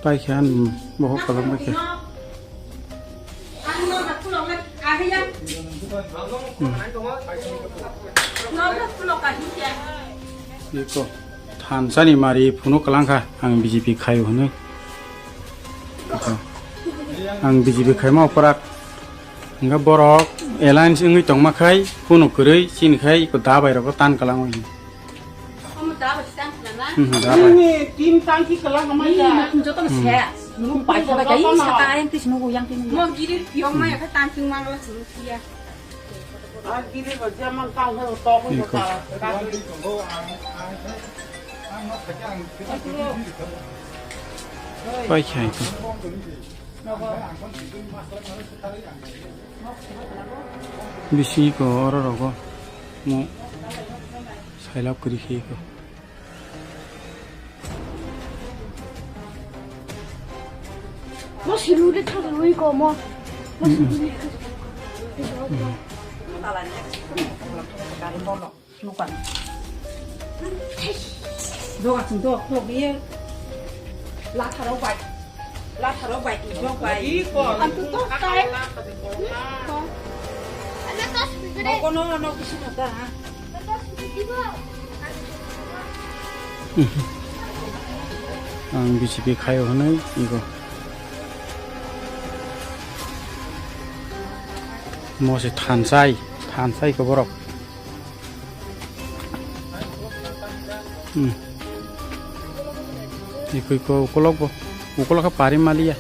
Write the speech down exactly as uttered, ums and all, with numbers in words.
Paikha, bohok kolom paikha. Iko thansani mari phunu kalangkha, ang B J P khaio hwnwi. Ang B J P khaima oprak. Hingke borok alliance wngwi tongma khai, phunu kwrwi chini khai iko da bai rokno tan kalango. Omo da bai stand khna na? Hmm, da bai. Ini team tangki kelang kemana? Ini nak joto se. Nung pai sa bai kai sa ta yang tis nung yang tis. Mo giri yong ma ya ka tangki mang la sunu sia. Ah, giri ba jam mang kang ho to ko ta. Pai khai ko. Bisi ko oro rogo mo sailap kri khai ko. Mo silu de thang lui ko mo. Mo silu de. Nukan. Doga sung dog dog ye. Latharo bai. Latharo bai, dog bai. Iko. Ang tu tok tai. Ko. Ano tos bigre. Ko no no kisi nata ha. Ang B J P khaio hwnwi ego. Mo se thansai, thansai ko borok. Hmm. Iko iko ukolok bo. Ukolok khe pari maliya.